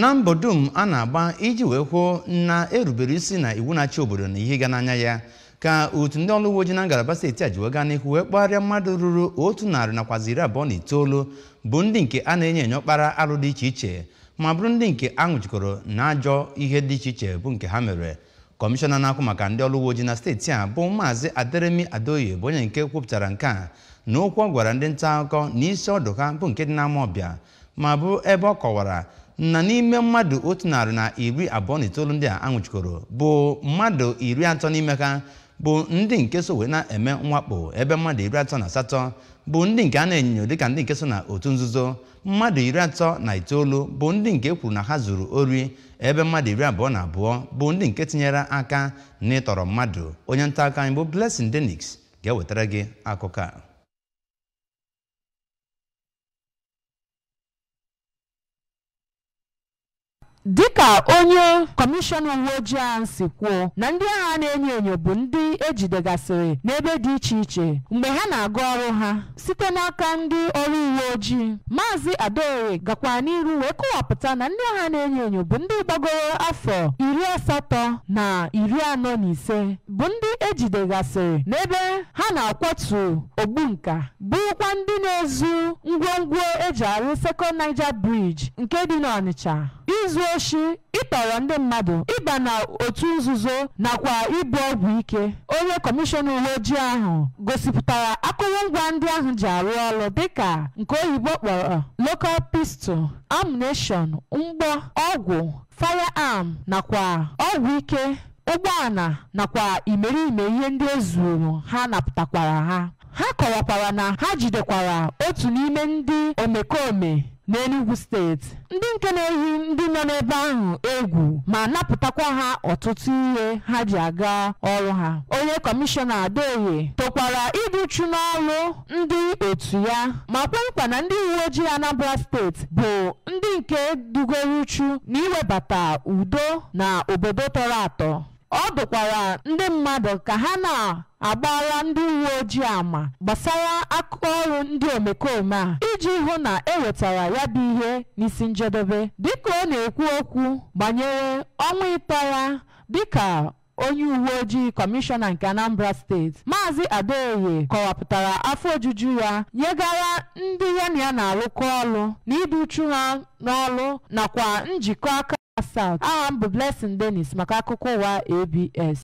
Na mbọ dum a na-agba iji wee kwuo na erubere isi na iwu na-achị obodo na ihe ga n'anya ya ka otu ndị ọrụ uwe ojii na ngalaba steeti a ji wee gaa n'ihu wee kpagharịa mmadụ ruru 129 bụ ndị nke a na-enyo enyo kpara arụ dị iche iche ma bụrụ ndị nke a nwụchikọrọ na ajọ ihe dị iche iche bụ nke ha mere. Kọmishọna na-akwụ maka ndị ọrụ uwe ojii na steeti a bụ Maazị Aderemi Adoye bụ onye nke kwupụtara nke a na okwu ọ gwara ndị nta akụkọ n'isi ọdụ ha bụ nke dị n'Amawbịa ma bụ ebe ọ kọwara na n'ime mmadụ 129 ndị a anwụchikọrọ bụ mmadụ 30 n'ime ha bụ ndị nke so wee na-eme mwakpo, ebe mmadụ 38 bụ ndị nke a na-enyo dịka ndị nke so na otu nzuzo, mmadụ 39 bụ ndị nke kwuru na ha zuru ori, ebe mmadụ 22 bụ ndị nke tinyere aka n'ịtọrọ mmadụ. Onye nta akụkọ anyị bụ Blessing Denix ga-ewetara gị akụkọ a. Dịka onye kọmishọna uwe ojii ahụ si kwuo na ndị agha na-enyo enyo bụ ndị ejidegasịrị n'ebe dị iche iche mgbe ha na-aga ọrụ ha site n'aka ndị ọrụ uwe ojii. Maazị Adoye gakwara n'iru wee kọwapụta na ndị agha na-enyo enyo bụ ndị gbagoro afọ 80 na 45 bụ ndị ejidegasịrị n'ebe ha na-akwatu ogbunka, bụrụkwa ndị na-ezu ngwongwo eji arụ Second Niger Bridge nke dị n'Ọnịcha, izu oshi, ịtọrọ ndị mmadụ, ịba na otu nzuzo nakwa ibu ọgwụ ike. Onye kọmishọna uwe ojii ahụ gosipụtara akụrụngwa ndị ahụ ji arụ ọrụ dịka nke oyibo kpọrọ local pistol, ammunition, mgbọ, ọgwụ, firearm nakwa ọgwụ ike, ụgbọala nakwa imerime ihe ndị e zuru ha napụtakwara ha. Ha kọwakwara na ha jidekwara otu n'ime ndị omekome n'Enugu steeti, ndị nke na-eyi ndị nọ n'ebe ahụ egwu ma napụtakwa ha ọtụtụ ihe ha ji aga ọrụ ha. Onye kọmishọna Adoye tokwara ịdị uchu n'ọrụ ndị otu ya ma kwe nkwa na ndị uwe ojii Anambra steeti bụ ndị nke dugoro uchu na iwebata udo na obodo tọrọ atọ. Ọ dụkwara ndị mmadụ ka ha na-agbara ndị uwe ojii ama gbasara akụkọ ọrụ ndị omekome a iji hụ na e wetara ya bụ ihe n'isi njedebe. Dịka ọ na-ekwu okwu banyere ọnwa ịtọ ya dịka onye uwe ojii kọmishọna nke Anambra steeti, Maazị Adoye kọwapụtara afọ ojuju ya nyegara ndị ya na ya na-arụkọ ọrụ na ịdị uchu ha n'ọrụ nakwa njikọ aka South. Aha m bụ Blessing Dennis maka akụkọ ụwa ABS.